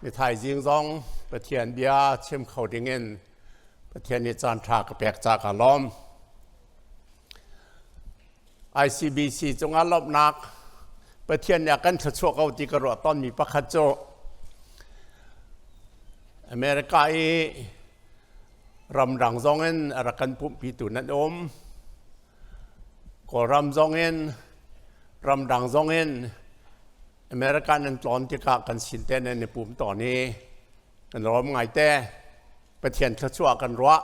Nithaizing zong Pathian bia chim kho dingin Pathian nih caan ṭha ka pek ca ka lawm. ICBC cungah lawmhnak Pathian nih a kan thluachuah ko ti ka ruah tawnmi pakhat cu America i ramdang zong in a rak kan pumhpitu nan um. Kawlram zong in ramdang zong in America nan tlawn tikah kan sin te nan i pum tawn i kan lawm ngaite. Pathian thluachuah kan ruah.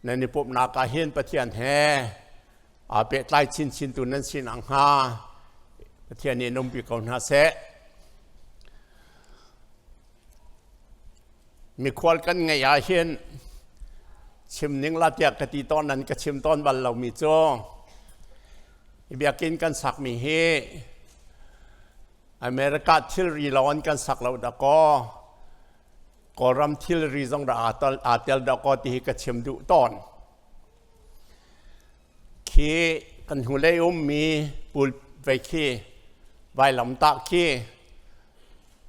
Nan i pumhnak ah hin Pathian he aa pehtlai chinchin tu nan si nakhnga Pathian nih in umpi ko hna seh. Mikhual kan ngeih ah hin chim ning la tiah ka ti tawn nan ka chim tawn bal lomi cu biakinn kan sakmi hi America thilri lawng in kan sak lo dakaw Kawlram thilri zong dah aa tel dakaw ti hi ka chim duh tawn. Khi kan hnulei ummi pul vei khi vailamtah khi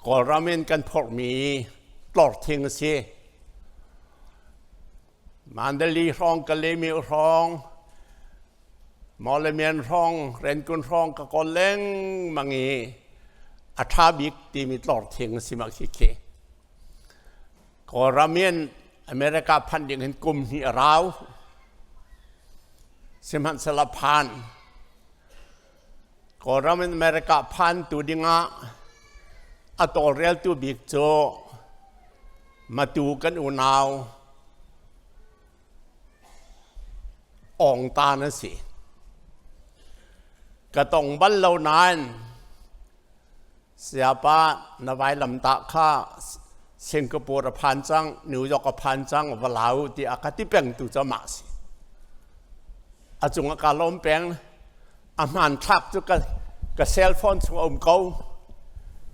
Kawlram in kan phorhmi tlorthing a si. Mandalay hrawng, Kalaymyo hrawng, Mawlamyine hrawng, Rangoon hrawng ka kawl lengmang i a ṭha bik timi tlorthing a si mah khikhi. Kawlram in America phanh ding hin kum hnih a rau. Sihmanhsehlaw phan. Kawlram in America phan tu dingah a tawlreltu bik cu Matu kan unau Aung Tan a si. Ka tong bal lo nain Sayapa na vailamtah kha Singapore a phan cang, New York a phan cang, va la u ti a ka ti peng tu cu amah si. A cung ah ka lawm peng. A hmanthlak cu ka cell phone chung a um ko.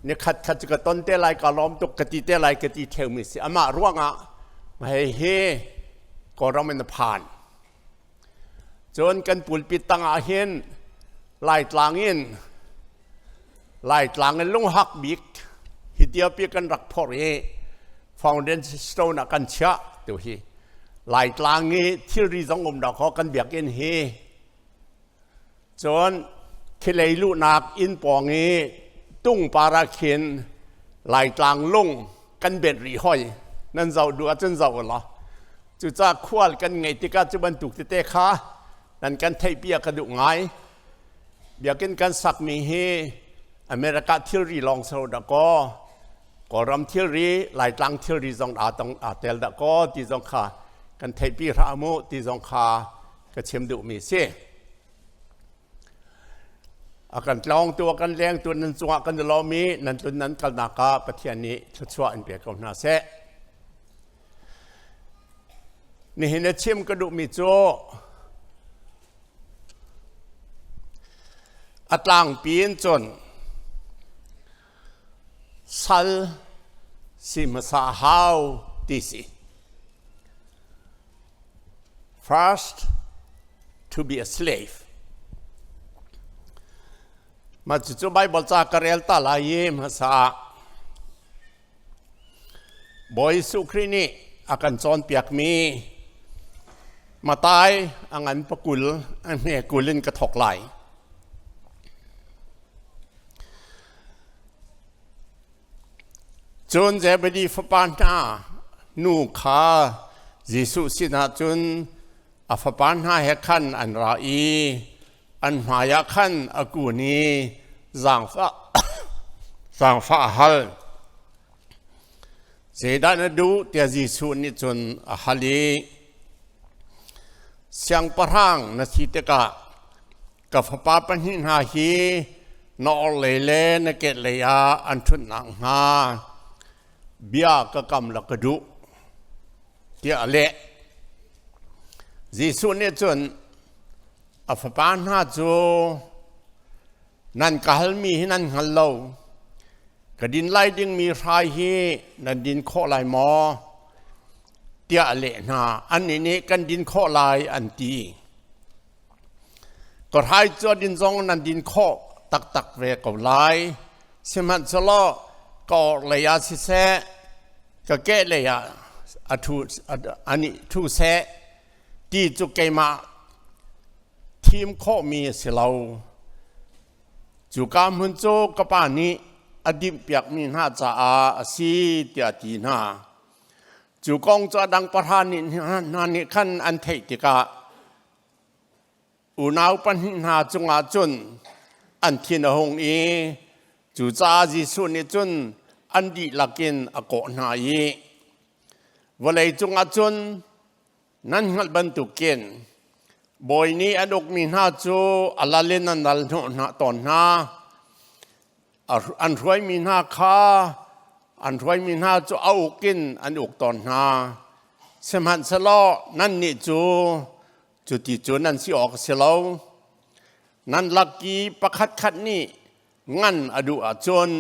Ni khat khat cu ka ton te lai, ka lawm tuk, ka ti te lai, ka ti theumi si. Amah ruangah hei hi Kawlram in a phan. Cun kan pulpit tangah hin Laitlang in Laitlang in lunghak bik hi tiapi kan rak phorh i foundation stone ah kan chiah tu hi Laitlang i thilri zong um dawk kan biakinn hi cun khilei luhnak inn pawng i tungpar ah khin Laitlang lung kan benh rih hoi nan zoh duh ahcun zoh u law cucaah khual kan ngeih tikah cu bantuk tete kha nan kan theihpi ah ka duh ngai biakinn kan sakmi hi America thilri lawng so dah kaw Kawlram thilri Laitlang thilri zong aa tong aa tel dah kaw ti zong kha kan theihpi hlah mu ti zong kha ka chim duhmi si. A kan tlawngtu a kan lengtu nan cungah kan i lawm i nan tlun nan kalnak ah Pathian nih thluachuah in pe ko hna seh. Nihin a chim ka duhmi cu a tlangpi in cun sal si hmasa hau ti si. First, to be a slave. Mah cucu Bible ca ka rel ta lai i hmasa ah Bawi Jesuh Khrih nih a kan cawnpiakmi Matai a ngan pakul a hme kul in ka thawk lai. Cun Zebedi fapa hna nu kha Jesuh sinah cun a fapa hna he khan an ra i an hmaiah khan a kun i zaangfah zaangfah a hal. Zeidah na duh tiah Jesuh nih cun a hal i siangpahrang na si tikah ka fapa pahnih hna hi na orhlei le na kehlei ah an ṭhut nakhnga bia ka kam la ka duh tiah a leh. Jesuh nih cun a fapa hna cu nan ka halmi hi nan hngal lo. Ka din lai dingmi hrai hi nan din khawh lai maw? tiah a leh hna. Annih nih kan din khawh lai an ti. Ka hrai cu a din zong nan din khawh taktak ve ko lai. Sihmanhsehlaw Ka orhlei ah siseh, ka kehlei ah a ṭhu, an i ṭhu seh ti cu keimah thim khawhmi a si lo. Cuka hmun cu ka Pa nih a dimhpiakmi hna caah a si, tiah a ti hna. Cu kong cu a dang pahra nih hna nih khan an theih tikah unau pahnih hna cungah cun an thin a hung i cucaah Jesuh nih cun an dihlak in a kawh hna i vawlei cungah cun nan hngalh bantukin bawi nih an ukmi hna cu a lal in an lal hnawh hna tawn hna. An hruaimi hna kha an hruaimi hna cu a uk in an uk tawn hna. Sihmanhsehlaw nannih cu cuti cu nan si awk a si lo. Nan lak i pakhatkhat nih ngan a duh ahcun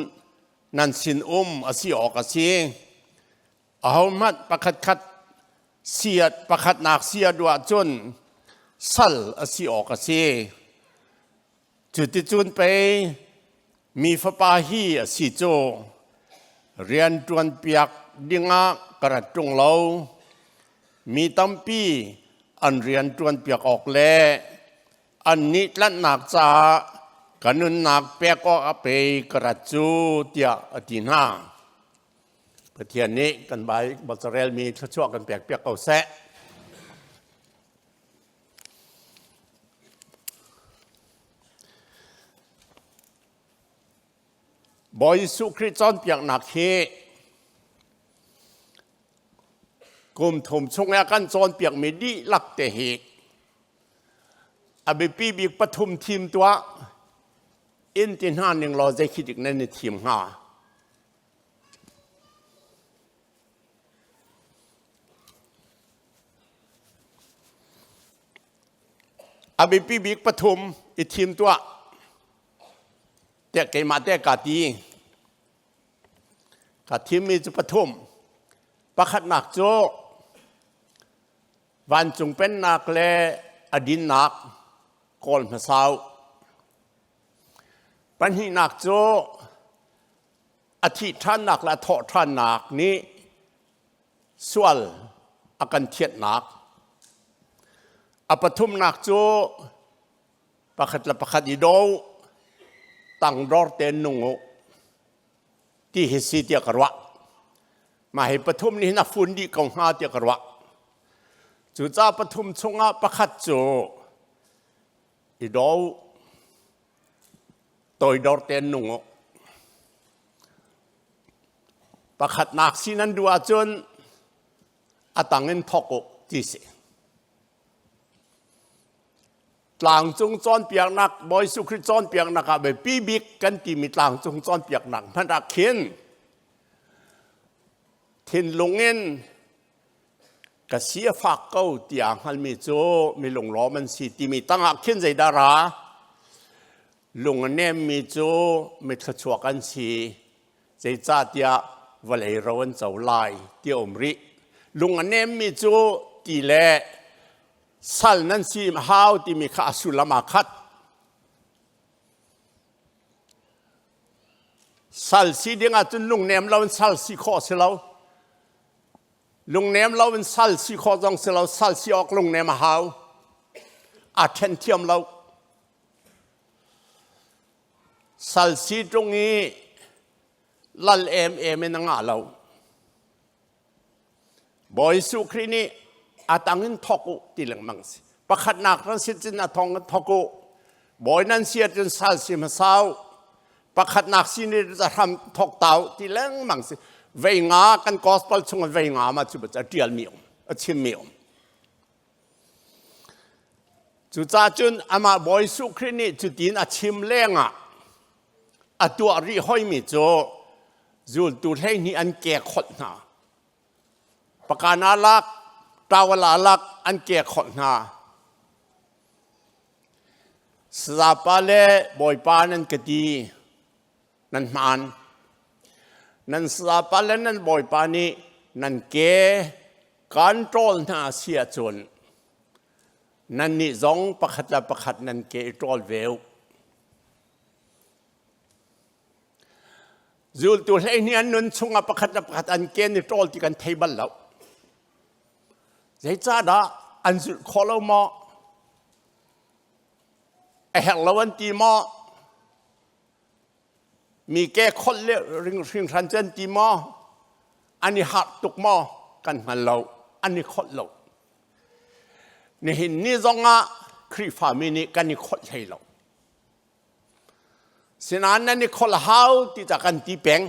nan sinum a si awk a si. Ahohmanh pakhatkhat siat pakhatnak si a duh ahcun sal a si awk a si. Cuticun pei mi fapa hi a si cu rian ṭuanpiak dingah ka rat ṭung lo. Mi tampi an rian ṭuanpiak awk le annih tlanhnak caah ka nunnak pek awk a pei ka rat cu tiah a ti hna. Pathian nih kan Baibal carelmi thluachuah kan pekpiak ko seh. Bawi Jesuh Khrih cawnpiaknak hi kum thum chung ah kan cawnpiakmi dihlak te hi a biapi bik pathum thim tuah in ti hna ning law zei khi dik nan i thim hnga? A biapi bik pathum i thim tuah tiah keimah te ka ti. Ka thimmi cu pathum. Pakhatnak cu vancung pennak le a dinnak kawl hmasau. Pahnihnak cu a thih ṭhannak le a thawh ṭhannak nih sual a kan thianhnak. A pathumnak cu pakhat le pakhat i do, tangdor tein nung u ti hi si tiah ka ruah. Mah hi pathum nih hin a fun dih ko hnga tiah ka ruah. Cucaah pathum chungah pakhat cu i do, toidor tein nung u. Pakhatnak si nan duh ahcun a tang in thawk u ti si. Tlangcung cawnpiaknak, Bawi Jesuh Khrih cawnpiaknak ah biapi bik kan timi tlangcung cawnpiaknak hmanh ah khin thinlung in ka si a fak ko tiah hngalmi cu mi lunglawm an si timi tangah khin zeidah ra? Lung a nemmi cu mi thluachuak an si. Zeicahtiah vawlei ro an co lai ti a um rih. Lung a nemmi cu ti le sal nan si hau timi kha a sullam aa khat. Sal si ding ahcun lungnem lo in sal si khawh a si lo. Lungnem lo in sal si khawh zong si lo. Sal si awk lungnem a hau. Aa ṭhen thiam lo. Sal si ṭung i lal emem in a ngah lo. Bawi Jesuh Khrih nih a tang in thawk u ti lengmang si. Pakhatnak ran si cun a thong in thawk u. Bawi nan si ahcun sal si hmasa u. Pakhatnak si nih a hram thawk ta u ti lengmang si. Vei nga kan gospel chung vei nga ma cu a ṭialmi um, a chimmi um. Cucaah cun amah Bawi Jesuh Khrih nih cutin a chim lengah a tuah rih hoimi cu zultu 12 an ke kholh hna. Pakan aa lak, towel aa lak, an ke kholh hna. Sazapa le Bawipa nan ka ti, nan hmaan. Nan sazapa le nan Bawipa nih nan ke kan ṭawl hna si ahcun nannih zong pakhat le pakhat nan ke i ṭawl ve u. Zultu 12 an nun chungah pakhat le pakhat an ken i ṭawl ti kan thei bal lo. Zeicahdah an zulh khawh lo maw? A herh lo an ti maw? Mi ke kholh le hringhran cu an ti maw? An i harh tuk maw? Kan hngal lo. An i kholh lo. Nihin ni zongah Khrihfami nih kan i kholh hlei lo. Sinain nan i kholh hau ti ta kan ti peng.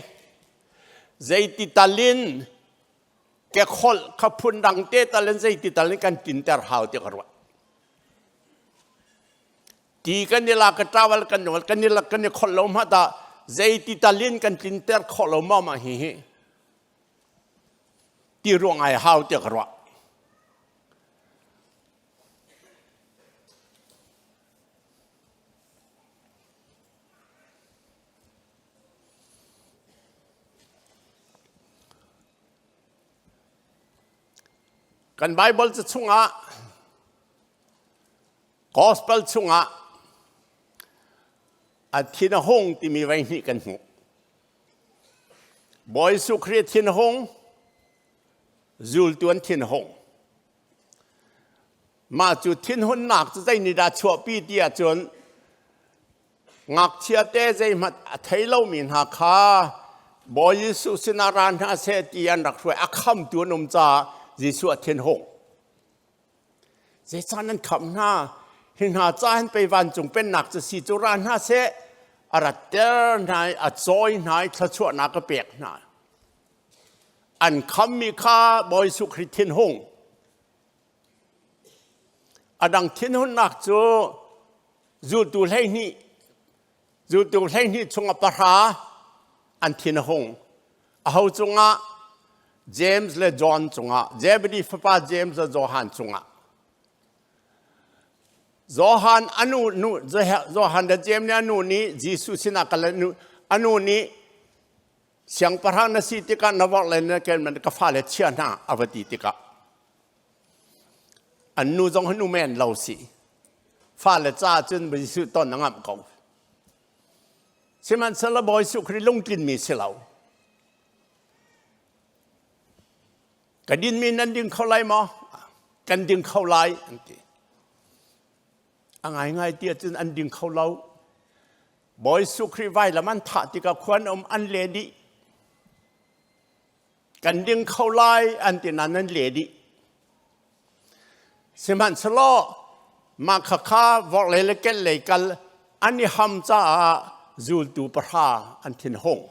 Zeiti talin ke kholh kha phun dang te talin zeiti talin kan tinter hau ti ka ruah. Ti kan i la ka tawal kan nual kan i la kan i kholh lo ma ta zeiti talin kan tlinter khawh lo ma ma hi hi ti ruang ai hau ti ka ruah. Kan Baibal ca chungah Gospel chungah a thin a hung timi vei hnih kan hmuh. Bawi Jesuh Khrih thin hung, zultu an thin hung. Mah cu thinhunnak cu zei nih dah chuahpi ti ahcun ngakchia te zeihmanh a thei lomi hna kha Bawi Jesuh sinah ra hna seh ti an rak hruai a khamtu an um caah Jesuh a thinhung. Zeicah nan khamh hna? Hi hna ca hin pei vancung pennak cu si cu ra hna seh a ratter hna i a cawi hna i thluachuahnak a pek hna. An khammi kha Bawi Jesuh Khrih thinhung. A dang thinhunnak cu zultu 12 zultu 12 chungah pahra an thin a hung. Aho cungah? James le John cungah, Zebedee fapa James le Johan cungah. Johan anu nu Johan le James nih anu nih Jesuh sinah kal anu nih siangpahrang na si tikah na vorh le na ken man ka fale chia hna a va ti tikah an nu zong nu men lo si fale ca cun Jesuh ton a ngamh ko sihmanhsehlaw Bawi Jesuh Khrih lungtlin mi si lo ka din mi nan ding kho lai maw kan ding kho lai an ti a ngaingai ti ahcun an ding kho lo Bawi Jesuh Khrih vailam an thah tikah khuan um an le dih. Kan ding kho lai an ti nain an le dih. Sihmanhsehlaw mah khakha vorhlei le kehlei kal an i ham caah zultu pahra an thinhung.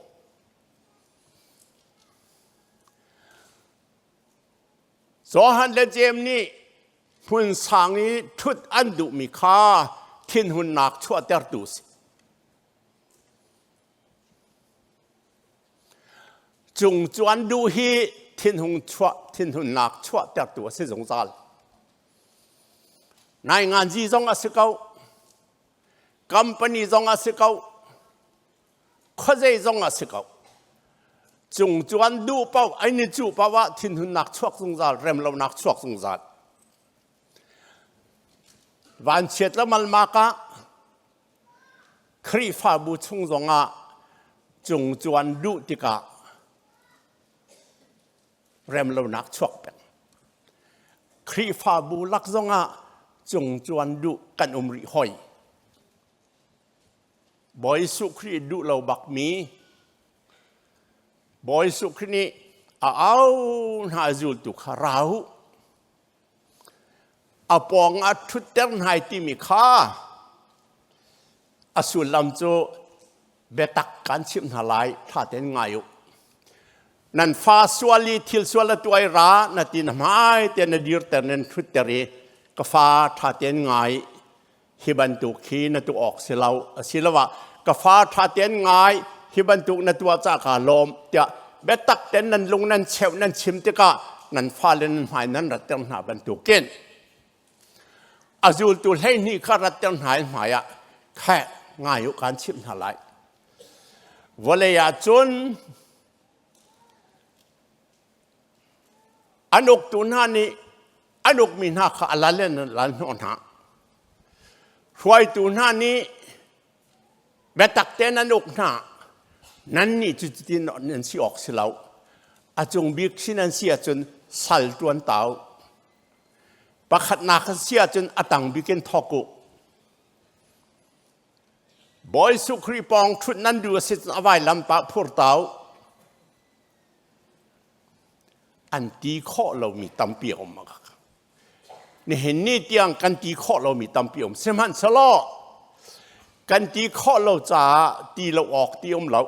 Johan le Jeim nih hmun sang i ṭhut an duhmi kha thinhunnak chuahtertu a si. Cung cu an duh hi thinhung chuah thinhunnak chuahtertu a si zungzal. Nainganzi zong a si ko, company zong a si ko, khuazei zong a si ko. Cung cu an duh paoh, ai ni cuh paoh ah thinhunnak chuak zungzal, remlonak chuak zungzal. Vanchiat le malmak ah Khrihfabu chung zongah cung cu an duh tikah remlonak chuak peng. Khrihfabu lak zongah cung cu an duh kan um rih hoi. Bawi Jesuh Khrih duh lo bakmi Bawi Jesuh Khrih nih a au hna zultu kha ra u. A pawng ah ṭhutter hna timi kha a sullam cu biatak kan chimh hna lai ṭha tein ngai u. Nan fa sual i thil sual a tuai ra na ti na hmai te na dirter nan ṭhutter i ka fa ṭha tein ngai hi bantuk hi na tuah awk si lo asiloah ka fa ṭha tein ngai hi bantuk na tuah ca kaa lawm tiah biatak tein nan lung nan cheuh nan chim tikah nan fale nan hmai nan ratter hna bantukin a zultu 12 kha ratter hna in hmai ah khe ngai u kan chimh hna lai vawlei ah cun An uktu hna nih an ukmi hna kha a lal in an lal hnawh hna. Hruaitu hna nih biatak tein an uk hna. Nannih cu cutin nan si awk si lo. A cung bik si nan si ahcun sal ṭuan ta u. Pakhatnak si ahcun a tang bik in thawk u. Bawi Jesuh Khrih pawng ṭhut nan duh a si cun a vailam tah phur ta u. An ti khawh lomi tampi a um. Nihin ni tiang kan ti khawh lomi tampi um. Sihmanhsehlaw kan ti khawh lo caah ti lo awk ti um lo.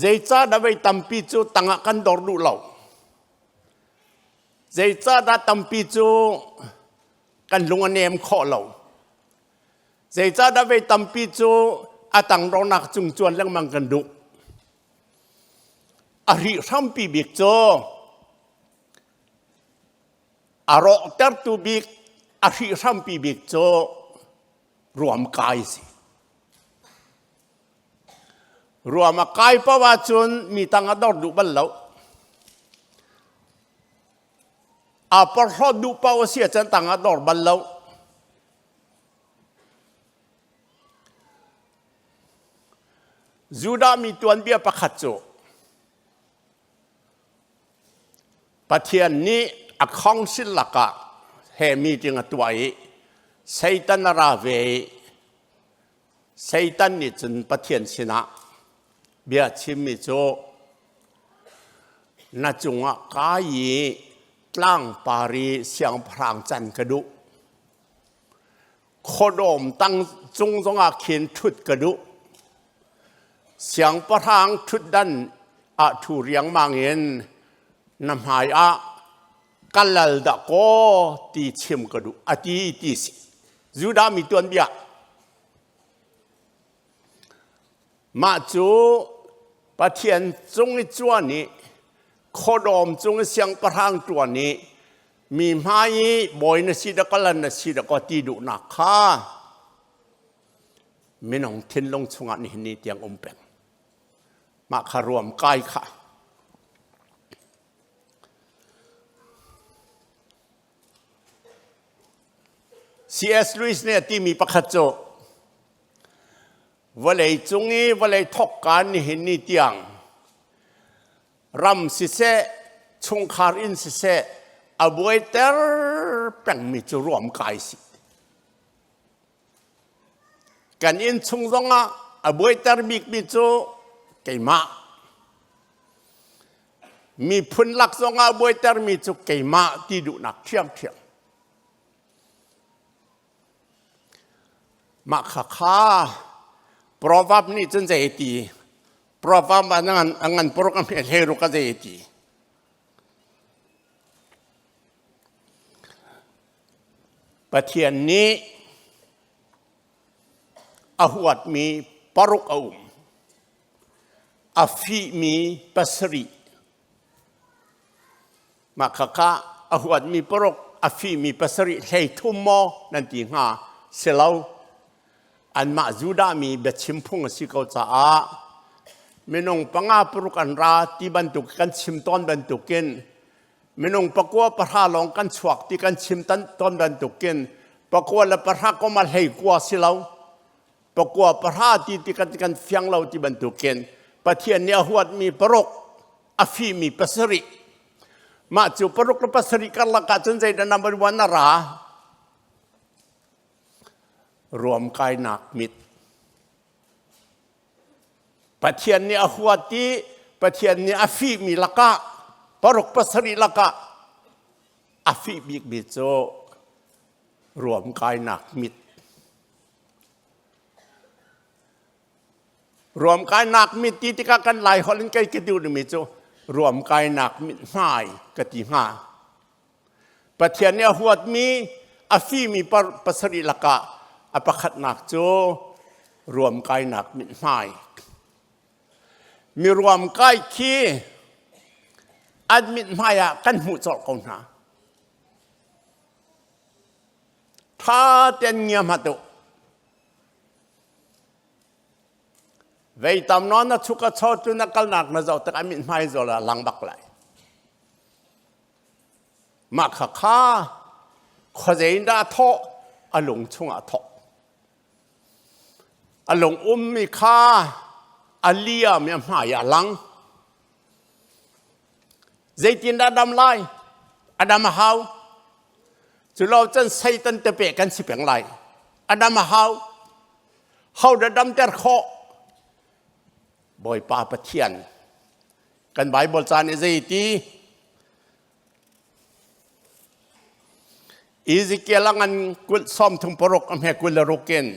Zeicahdah vei tampi cu tangah kan dor duh lo? Zeicahdah tampi cu kan lung a nem khawh lo? Zeicahdah vei tampi cu a tangdornak cung cuan lengmang kan duh? A ri hrampi bik cu a rawhtertu bik a hrihhrampi bik cu ruamkai a si. Ruam a kai paoh ahcun mi tang a dor duh bal lo. Aa porhlawt duh paoh a si ahcun tang a dor bal lo. Judah mi tuanbia pakhat cu Pathian nih a council lakah he meeting a tuah i Satan a ra ve i Satan nih cun Pathian sinah bia chimmi cu na cungah kai i tlangpar i siangpahrang can ka duh. Khuadawm tang cung zongah khin ṭhut ka duh. Siangpahrang ṭhutdan ah ṭhu riangmang in na hmai ah ka lal dah kaw ti chim ka duh a ti ti si. Judah mi tuanbia. Mah cu Pathian cung i cuan i khuadawm cung i siangpahrang ṭuan i mi hmai i bawi na si dah kaw lan na si dah kaw ti duhnak kha minung thinlung chungah nihin ni tiang um peng. Mah kha ruam kai kha. C.S. Lewis nih a timi pakhat cu vawlei cung i vawlei thawkka nihin ni tiang ram siseh chungkhar inn siseh a buaiter pengmi cu ruamkai si. Kan inn chung zongah a buaiter bikmi cu keimah. Miphun lak zongah a buaitermi cu keimah ti duhnak ṭhiamṭhiam. Mah khakha proverb nih cun zei ti proverb ah a ngan poruk a hme hlei ruk a zei ti. Pathian nih a huatmi paruk a um. A fihmi pasarih. Mah khakha a huatmi paruk, a fihmi pasarih 33 maw nan ti hnga? Si lo. Anmah Judah mi biachim phung a si ko caah minung panga paruk an ra ti bantuk kan chim tawn bantukin Minung pakua pahra lawng kan chuak ti kan chim tawn bantukin pakua le pahra kom a hlei kua si lo. Pakua pahra ti ti kan kan fiang lo ti bantukin Pathian nih a huatmi paruk, a fihmi pasarih. Mah cu paruk le pasarih karlak ah cun zeidah number one a ra? Ruamkainak mit. Pathian nih a huat i Pathian nih a fihmi lakah paruk pasarih lakah a fih bikmi cu ruamkainak mit. Ruamkainak mit ti tikah kan Lai holh in kei ka duhmi cu ruamkainak mit hmai ka ti hnga. Pathian nih a huatmi a fimi pasarih lakah a pakhatnak cu ruamkainak mithmai. Mi ruamkai khi an mithmai ah kan hmuh colh ko hna. Tha ten ngia hmat u. Vei tam nawn na chuk a chaw cu na kalnak na zoh tik a mithmai zawl ah lang bak lai. Mah khakha khuazei in dah a thawh? A lung chungah a thawh. A lung ummi kha a liam i a hmai ah a lang. Zeitindah a dam lai? A dam a hau. Cu lo cun Satan te pe kan si peng lai. A dam a hau. Ho dah damter khawh? Bawipa Pathian. Kan Bible caan i zeiti? Ezekiel a ngan kul sawm thum paruk a hme 26 in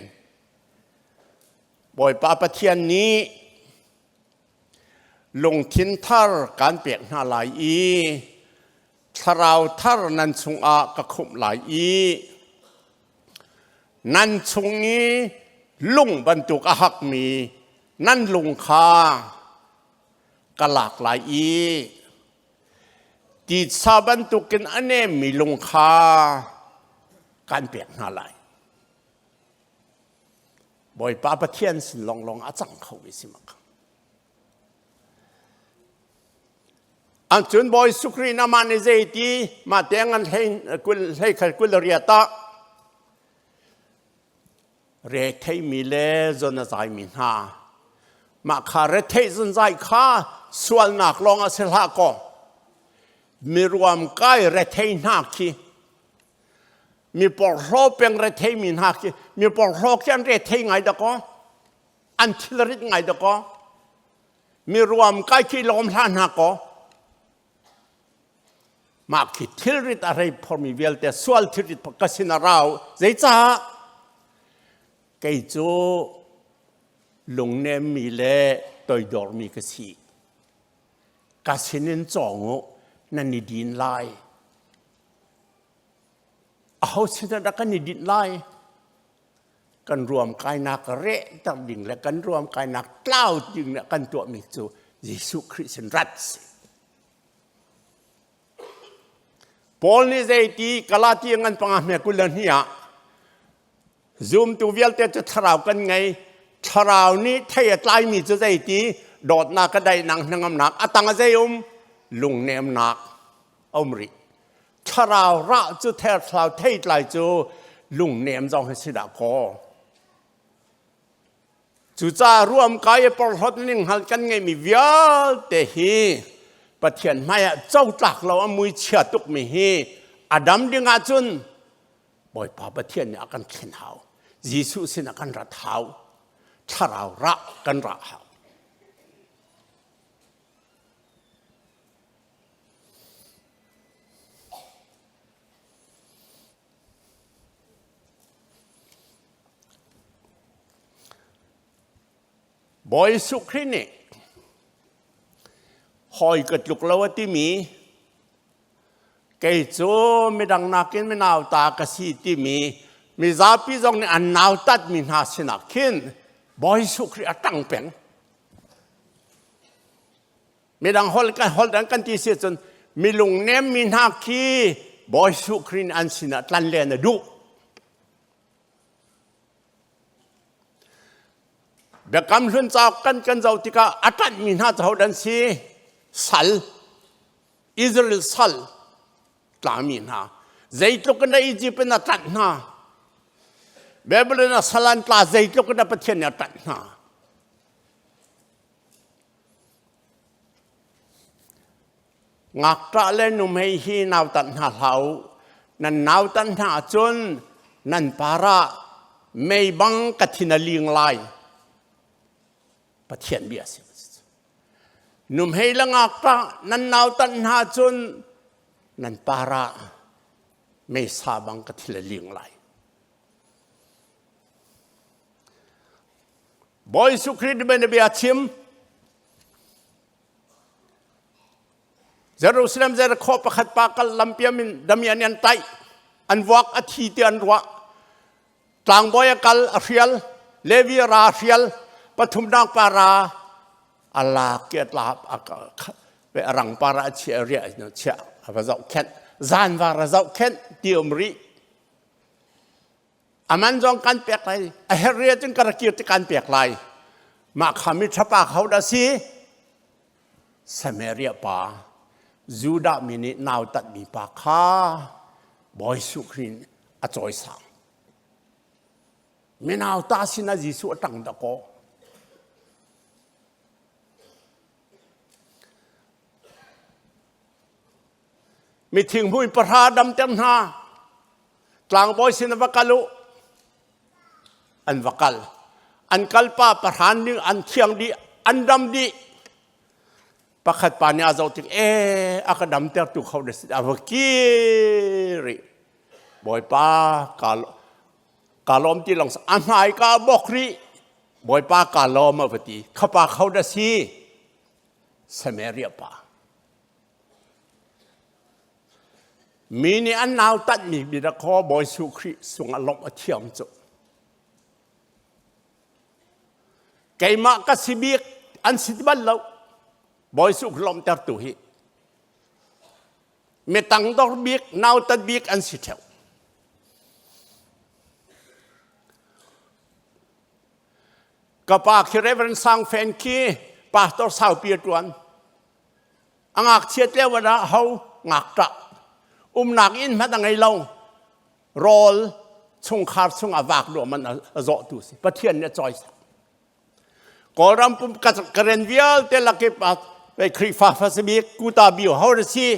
Bawipa Pathian nih lungthin thar kan pek hna lai i thlarau thar nan chungah ka khumh lai i nan chung i lung bantuk a hakmi nan lung kha ka lak lai i titsa bantukin a nemmi lung kha kan pek hna lai. Bawipa Pathian sin lawnglawng a cang kho mi si mak. An cun Bawi Sukri na mah nih zei ti mah te ngan hlei kul hlei khal kul riat ah retheimi le zon a zaimi hna mah kha retheih zunzai kha sualnak lawng a si hlah kaw miruam kai rethei hna khi mi porhlaw peng rethei mi hna khi mi porhlaw khi an rethei ngai dakaw an thilrit ngai dakaw mi ruam kai khi lawm hlah hna kaw Mah khi thilrit a rei phormi vialte sual thilrit ka sin a rau. Zeicah? Kei cu lungnemmi le toidormi ka si. Ka sinin cawng u, nan i din lai. Aho sinah dah kan i dinh lai? Kan ruamkainak rehter ding le kan ruamkainak tlau ding le kan tuahmi cu Jesuh Khrih sin rat si. Paul nih zeiti Galati ngan panga hme kul le hnih ah zumtu vialte cu thlarau kan ngei thlarau nih thei a tlaimi cu zeiti dawtnak ka daihnak hnangamnak a tang a zei um lungnemnak a um rih thlarau rah cu thlarau thei tlai cu lungnem zong hi si dah kaw Cucaah ruamkai i porhlawt ning hngal kan ngeihmi vialte hi Pathian hmaiah cotlak lo a mui chia tukmi hi a dam ding ahcun Bawipa Pathian nih a kan thlen hau. Jesuh sin ah kan rat hau. Thlarau rah kan rah hau. Bawi Jesuh Khrih nih hawi ka tluk lo a timi kei cu midang nakin mi nauta ka si timi mizapi zong nih an nautatmi hna sinah khin Bawi Jesuh Khrih a ṭang peng. Midang holh kan holh dang kan ti si cun milung nemmi hna khi Bawi Jesuh Khrih nih an sinah tlan len a duh. Biakam hlun cauk kan kan zoh tikah a ṭanhmi hna cu hodah an si? Sal, Israel sal tlami hna. Zeitluk in dah Egypt in a ṭanh hna? Babylon a sal an tla zeitluk in dah Pathian nih a ṭanh hna? Ngakṭah le nuhmei hi nautat hna hlah u. Nan nautat hna ahcun nan par ah mei bang ka thin a ling lai. Pathian bia a si. Nuhmei le ngakṭah nan nautat hna ahcun nan par ah meisa bang ka thil a ling lai. Bawi Jesuh Khrih nih bia chim Jerusalem Jericho pakhat pa kal lampiam in damian an taih an vuak a thi ti an ruah tlangbawi a kal a hrial Levi ra hrial pathumnak pa ra a lak ki a tlap a rang para a chia ria chia a va zoh khenh zan var a zoh khenh ti um rih A man zong kan pek lai. A herh ri ahcun ka ra kir ti kan pek lai. Mah kha mi ṭhapa kho dah si? Samaria pa, Judah mi nih nautatmi pa kha Bawi Jesuh Khrih a cawisang. Minau ta sinah Jesuh a ṭang dakaw. Mi thinghmui pahra damter hna. Tlangbawi sin va kal u. An va kal. An kalpa pahran ning an thiang dih, an dam dih. Pakhat pa nih a zoh tik ee a ka damtertu kho na si a va kir i Bawipa ka lawm ti lawng a hmai ka bok rih Bawipa ka lawm a va ti khapa kho na si Samaria pa mi nih an nau tanhmi bia khaw Bawi Jesuh Khrih sungah lawmh a thiam cu Keimah ka si bik an si bal lo. Bawi Jesuh lawmhtertu hi mi tangdor bik nautat bik an si theo. Ka pa khi Reverend Sang Fen khi pastor saupi a tuan. A ngakchiat lio ah ho ngakṭah umnak inn hmanh a ngei lo. Rawl chungkhar chungah vak duah man a zawhtu si. Pathian nih a cawisak. Kawlram pum Karen vialte lakip ah Khrihfa fasibik kuta bio ho si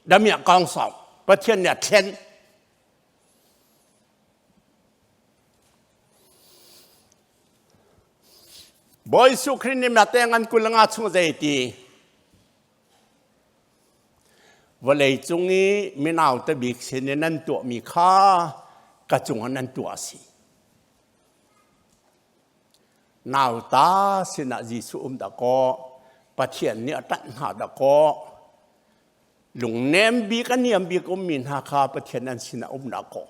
damiah kong sau Pathian nih a thlen. Bawi Jesuh Khrih nih mate ngan kulanga chung zei ti Vawlei cung i minau te bik sin i nan tuahmi kha ka cungah nan tuah a si. Nauta sinah Jesuh um dah kaw, Pathian nih a ṭanh hna dah kaw, lungnem bik a niam bik ummi hna kha Pathian an sinah um dah kaw.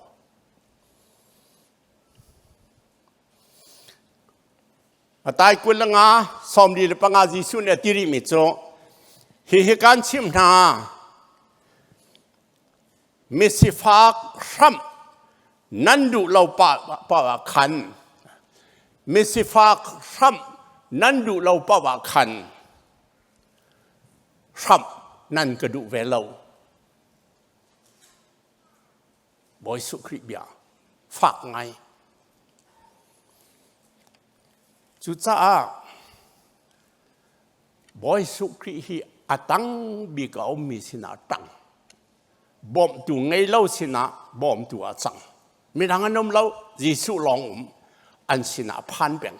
Matai 25 45 Jesuh nih a ti rihmi cu hihi kan chimh hna misifak hramh nan duh lo paoh ah khan misifak hramh nan duh lo paoh ah khan hramh nan ka duh ve lo. Bawi Jesuh Khrih bia fak ngai. Cucaah Bawi Jesuh Khrih hi a tang bik a ummi sinah tang. Bawmtu ngei lo sinah bawmtu a cang. Midang an um lo, Jesuh lawng um. An sinah phan peng.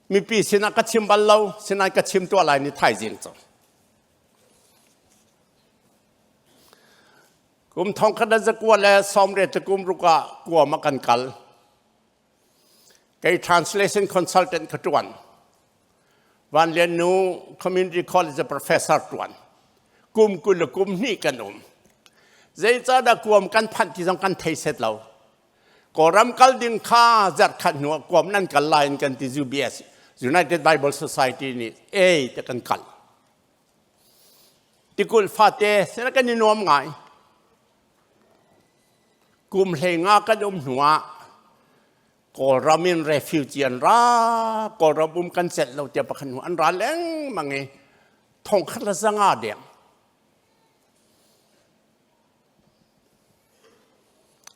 Mipi sinah ka chim bal lo, sinain ka chim tuah lai ni thaizing cu. Kum thong khat le zakua le sawmriat le kum ruk ah kuam ah kan kal. Kei translation consultant ka tuan. Van Lian Nu Community College professor tuan. Kum 20 le kum hnih kan um. Zeicahdah kuam kan phanh ti zong kan thei set lo. Kawlram kal ding kha zarhkhat hnu ah kuam nan kal lai in kan ti UBS United Bible Society nih ei te kan kal. Tikulh fate sina kan i nuam ngai. Kum hlei nga kan um hnu ah Kawlram in refugee an ra Kawlram um kan celh lo tiah pakhat hnu an ra lengmang i thongkhat le zanga deng.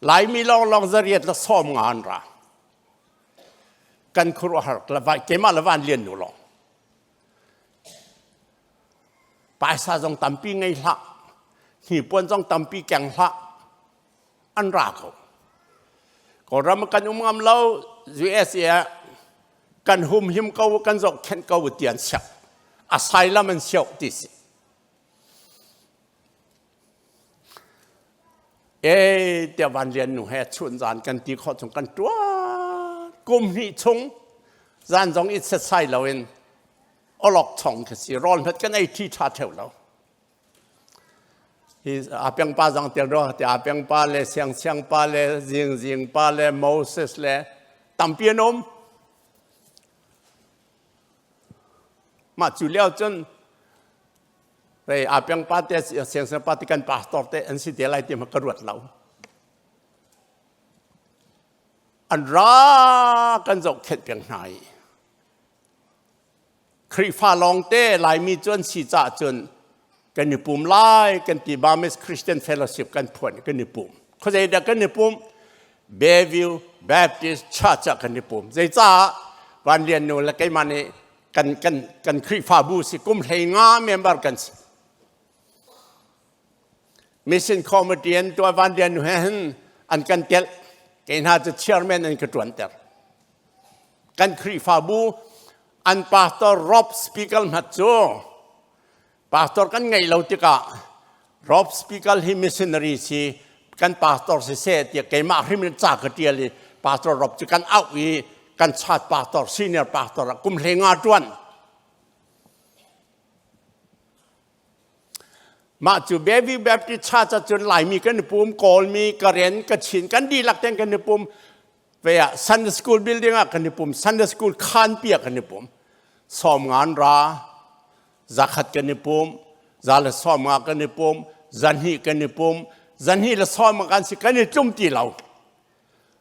Laimi lawnglawng zariat le 50 an ra. Kan khuaruahhar keimah le van lian nu lawng. Paisa zong tampi ngei hlah. Hnipuan zong tampi keng hlah. An ra ko. Kawlram kan um ngam lo. USA kan humhim ko, kan zohkhenh ko ti an siak. Asylum an siok ti si. E tiah Van Lian nu he chun zan kan ti khawh chung kan tuan kum hnih chung zan zong it setsai loin olok chong khi si rawl hmet kan ei thi tha theu lo hi apeng pa zong tel ro ti apeng pa le siang siang pa le zing zing pa le Moses le tampi an um mah cu lio cun Rei Apiang pa te Siangsiang pa te kan pastor te an si te lai ti ma ka ruat lo. An ra kan zohkhenh peng hna i Khrihfa lawng te Laimi cu an si caah cun Kan i pum lai kan ti Burmese Christian Fellowship kan phuan kan i pum. Khuazei dah kan i pum? Bayview Baptist Church ah kan i pum. Zeicah Van Lian nu le keimah nih kan kan kan Khrihfabu si kum 15 member kan si. Mission Committee an tuah Van Lian nu he hin an kan telh. Kei hna cu chairman an ka ṭuanter. Kan Khrihfabu an pastor Rob Spiegel hmat cu pastor kan ngeih lo tikah Rob Spiegel hi missionary si kan pastor si seh tiah keimah hrim in ca ka ṭial i pastor Rob cu kan auh i kan chat pastor senior pastor ah kum 15 ṭuan. Mah cu Bayview Baptist Church ahcun Laimi kan i pum, Kawlmi, Karen, Kachin kan dihlak ten kan i pum. Ve ah Sunday School building ah kan i pum, Sunday School khanpi ah kan i pum. Sawm ngan ra, zakhat kan i pum, za le sawm nga kan i pum, zanhnih kan i pum, zanhnih le sawm kan si kan i tlum ti lo.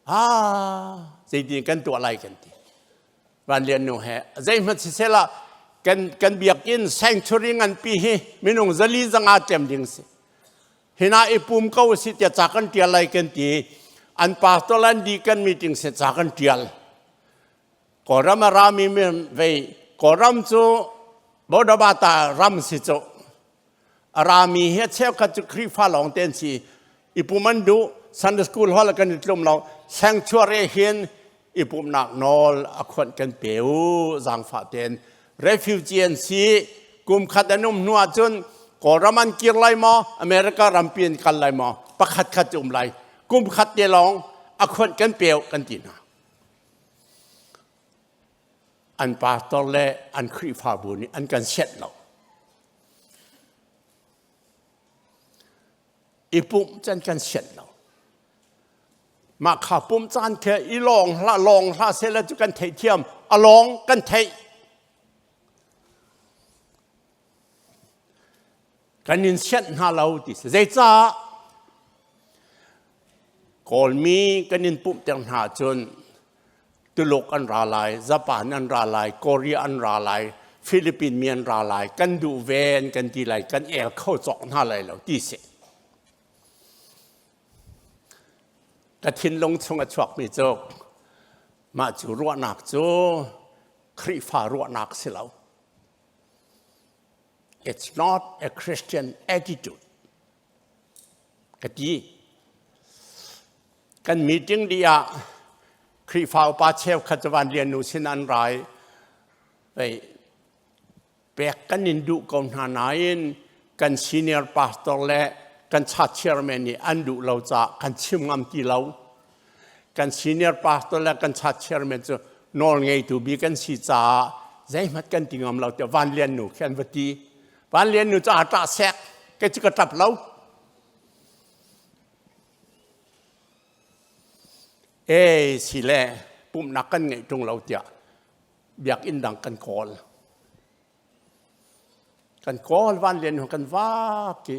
Ah, zeitin kan tuah lai kan ti. Van Lian nu he zeihmanh sisehla kan kan biakinn sanctuary nganpi hi minung zali zanga tlem ding si hina i pum ko si tiah ca kan tial lai kan ti an pastor an deacon meeting se ca kan tial Kawlram a rami mi vei Kawlram cu Bodabata ram si cu a rami hi a cheukhat cu Khrihfa lawng te an si i pum an duh Sunday school hall kan i tlum lo sanctuary hin i pumhnak nawl a khuanh kan pe u zaangfah tein refugee an si kum khat an um hnu ahcun Kawlram an kir lai maw America rampi an kal lai maw pakhat khat um lai kum khat te lawng a khuanh kan pe kan ti hna an pastor le an Khrihfabu nih an kan sianh lo i pumh can kan sianh lo mah kha pumh caan khe i lawng hlah lawng hlah sehla cu kan theihthiam a lawng kan theih kan in sianh hna lo ti si zeicah Kawlmi kan in pumhter hna cun Tuluk an ra lai, Japan an ra lai, Korea an ra lai, Philippine mi an ra lai, kan duh ve an kan ti lai, kan el kho cawk hna lai lo ti si. Ka thinlung chung a chuakmi cu mah cu ruahnak cu Khrihfa ruahnak si lo. It's not a Christian attitude. Ka ti. Kan meeting dih ah Khrihfa upa cheukhat cu Van Lian nu sin an ra i vei pek kan in duh ko hna nain kan senior pastor le kan church chairman nih an duh lo caah kan chim ngam ti lo. Kan senior pastor le kan church chairman cu nawl ngeitu bi kan si caah zeihmanh kan ti ngam lo tiah Van Lian nu khi an va ti. Van Lian nu cu aa ṭah sek, kei cu ka ṭap lo. Ei si le pumhnak kan ngeih ṭung lo tiah biakinn dang kan kawl. Kan kawl van len kan vak i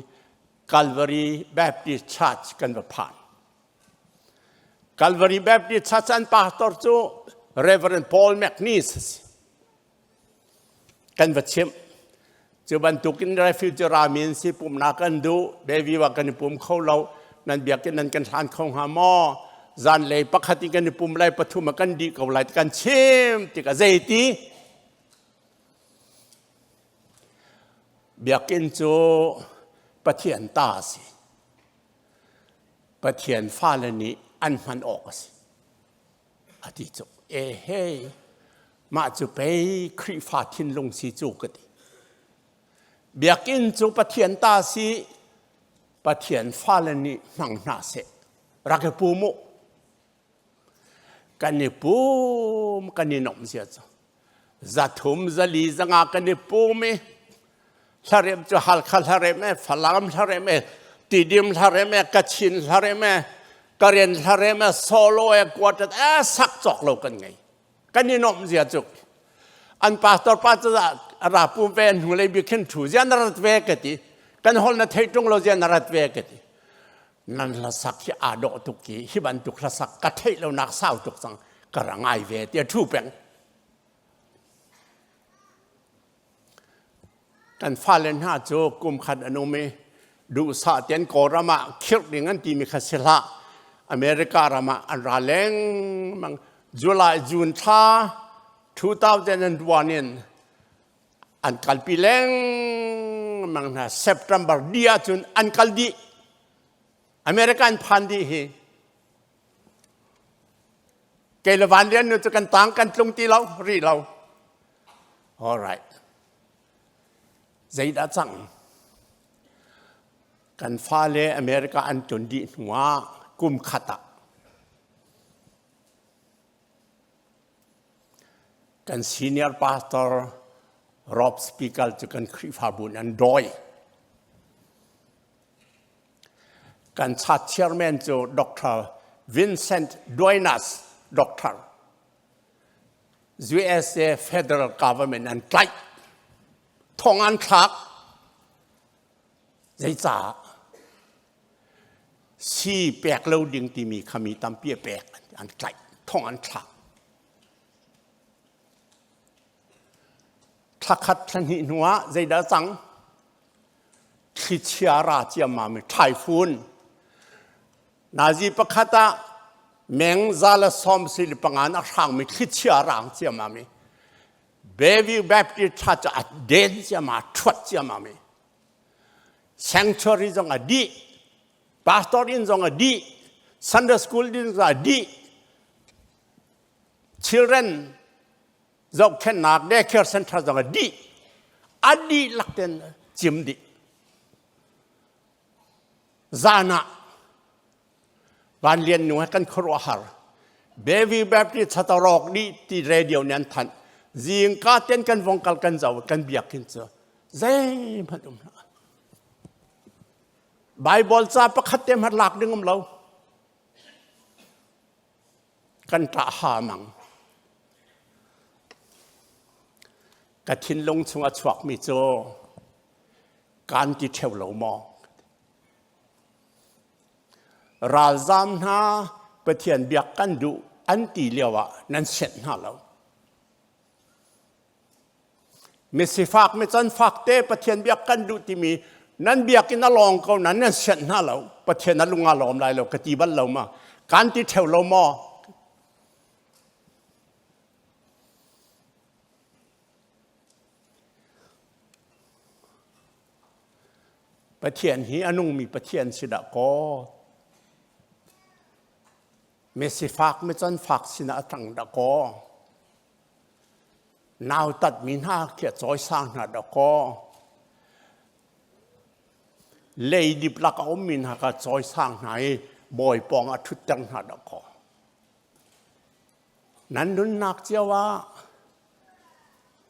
Calvary Baptist Church kan va phan. Calvary Baptist Church an pastor cu Reverend Paul McNeese a si. Kan va chimh. Cu bantukin refugee rami an si pumhnak kan duh, Bayview ah kan i pum kho lo, nan biakinn nan kan hlan kho hnga maw? Zanlei pakhat in kan i pum lai, pathum ah kan dih ko lai kan chim tikah zeiti? Biakinn cu Pathian ta a si. Pathian fale nih an hman awk a si. A ti cu e hei mah cu pei Khrihfa thinlung si cu ka ti. Biakinn cu Pathian ta si Pathian fale nih hmang hna seh rak i pum u. Kan i pum kan i nomh zia cu zathum zali zanga kan i pum i hlarem cu Halkha hlarem e Falam hlarem e Tidim hlarem e Kachin hlarem e Karen hlarem e solo e quartet e sak cawk lo kan ngei kan i nomh zia cu an pastor pa cu ra pum ve hnu lei bik khin thu zia na rat ve ka ti kan hol na thei tung lo zia na rat ve ka ti nan hlasak hi aa dawh tuk i hi bantuk hlasak ka theih lo nak sau tuk cang ka ra ngai ve ti a thu peng. Kan fale hna cu kum khat an um i duhsah tein Kawlram ah khirh ding an timi kha si hlah. America ram ah an ra lengmang. July, June thla 2001 in an kalpi lengmang hna. September dih ahcun an kal dih. America an phan dih hi. Kei le Van Lian nu cu kan tang kan tlung ti lo, ri lo. All right. Zeidah cang? Kan fale America an tlun dih hnuah kum khat ah kan senior pastor Rob Spiegel cu kan Khrihfabu in an dawi. Kan chat chairman cu Dr. Vincent Duenas, Doctor. USA federal government an tlaih. Thong an thlak. Zeicah? Si pek lo ding timi kha mi tampi a pek an tlaih. Thong an thlak. Thla khat thla hnih hnu ah zeidah cang? Thlichia ra ciammam i typhoon nazi pakhat ah meng za le sawm si le panga a hrangmi thlichia rang ciammam i Bayview Baptist Church a den ciammam a thuat ciammam i sanctuary zong a dih pastor inn zong a dih Sunday school din zong a dih children zohkhenhnak daycare center zong a dih a dihlak ten cim dih zan ah Van Lian nu he kan khuaruahhar Bayview Baptist chatarok dih ti radio nih an thanh zingka ten kan vong kal kan zoh kan biakinn cu zeihmanh um hlah Bible ca pakhat te hmanh lak ding um lo kan ṭah ha mang ka thinlung chung a chuakmi cu kaan ti ṭheo lo maw ralzam hna Pathian biak kan duh an ti lio ah nan sianh hna lo Misifak mi canfak te Pathian biak kan duh timi nan biakinn a lawng ko nan nan sianh hna lo Pathian a lung a lawm lai lo ka ti bal lo ma kan ti theo lo maw Pathian hi a nungmi Pathian si dah kaw misifak mi canfak sinah a tang dah kaw Nautatmi hna khi a cawisang hna dawkaw. Leidip lak a ummi hna kha cawisang hna i bawi pawng a ṭhutter hna dawkaw. Nan nunnak cio ah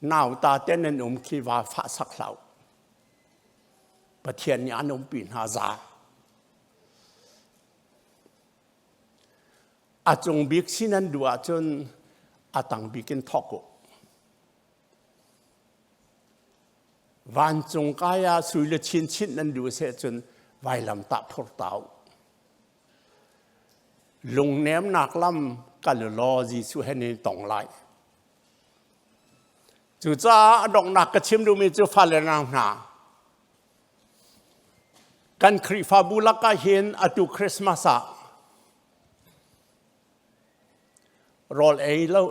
nauta te nan um khi va fahsak hlah u. Pathian nih an umpi hna za. A cung bik si nan duh ahcun a tang bik in thawk u. Vancung kai ah sui le chinchin nan duh seh cun vailam tah phur ta u. Lungnemnak lam kal u law Jesuh he nan i tong lai. Cucaah a donghnak ka chim duhmi cu fale nau hna, Kan Khrihfabu lakah hin atu Christmas ah rawl ei lo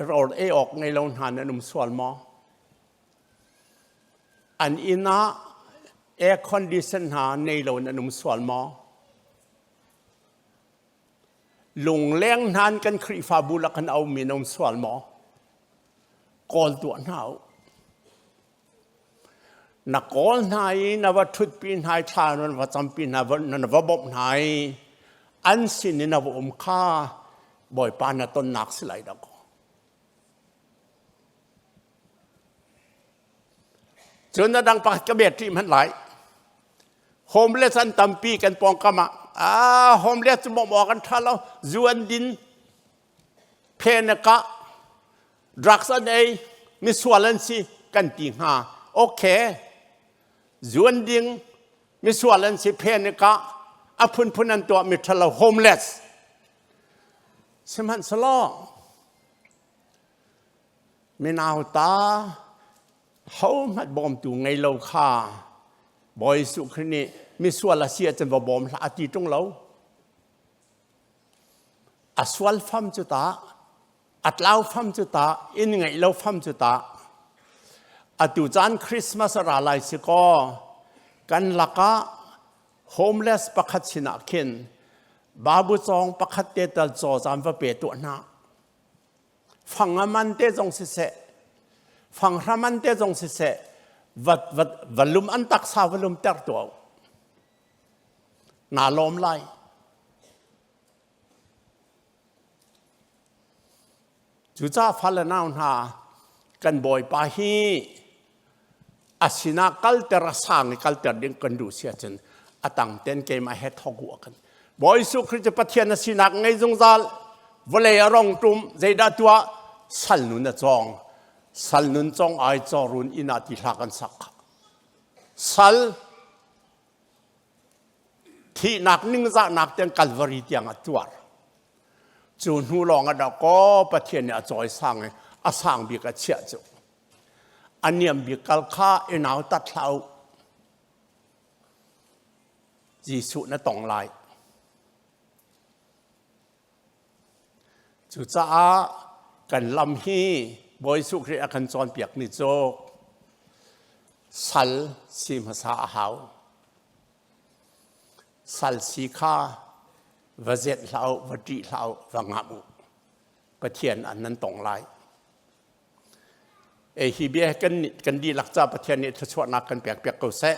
rawl ei awk ngei lo hna nan um sual maw? An inn ah air condition hna nei lo nan um sual maw? Lungleng hnan kan Khrihfabu lak kan aumi nan um sual maw? Kawl tuah hna u. Na kawl hna i na va ṭhutpi hna i thla nan va campi hna na va bawmh hna i an sin i na va um kha Bawipa na tonnak si lai dah kaw. Cun a dang pakhat ka bet rih hmanh lai. Homeless an tampi kan pawngkam ah ah homeless cu bawmh awk an ṭha lo zu an din phen a kah drugs an ei misual an si kan ti hnga okay zuan ding misual an si phen a kah a phunphun an tuah mi ṭhalo homeless sihmanhsehlaw minau ta. Hohmanh bawmtu ngei lo kha Bawi Jesuh Khrih nih misual a si ahcun va bawm hlah a ti ṭung lo. A sual fam cu ta, a tlau fam cu ta, inn ngeih lo fam cu ta. Atu caan Christmas a ra lai si kaw, kan lakah homeless pakhat sinah khin babu cawng pakhat te tal caw caan va pe tuah hna. Fang a man te zong siseh, fanghra man te zong siseh, va, va, va lum an taksa va lum ter tuah. Naa lawm lai. Cucaah fale nau hna kan Bawipa hi a sinah kalter a sang i kalter ding kan duh si ahcun a tang ten keimah he thawk u a kan. Bawi Jesuh Khrih cu Pathian a sinak ngei zungzal vawlei a rong tum zeidah tuah sal nun a cawng sal nun cawng ai cawrun inn ah ti hla kan sak sal Thihnak ningzahnak tiang Kalvari tiang a tuar. Cu hnu lawng ah dakaw Pathian nih a cawisang i a sang bik a chiah cu. A niam bik kal kha i nautat hlah u. Jesuh na tong lai. Cucaah kan lam hi Bawi Jesuh Khrih a kan cawnpiakmi cu sal si hmasa a hau. Sal si kha va zenh hlah u, va ṭih hlah u, va ngamh u. Pathian an nan tong lai. E hi bia kan dihlak ca Pathian nih thluachuahnak kan pek piak ko seh.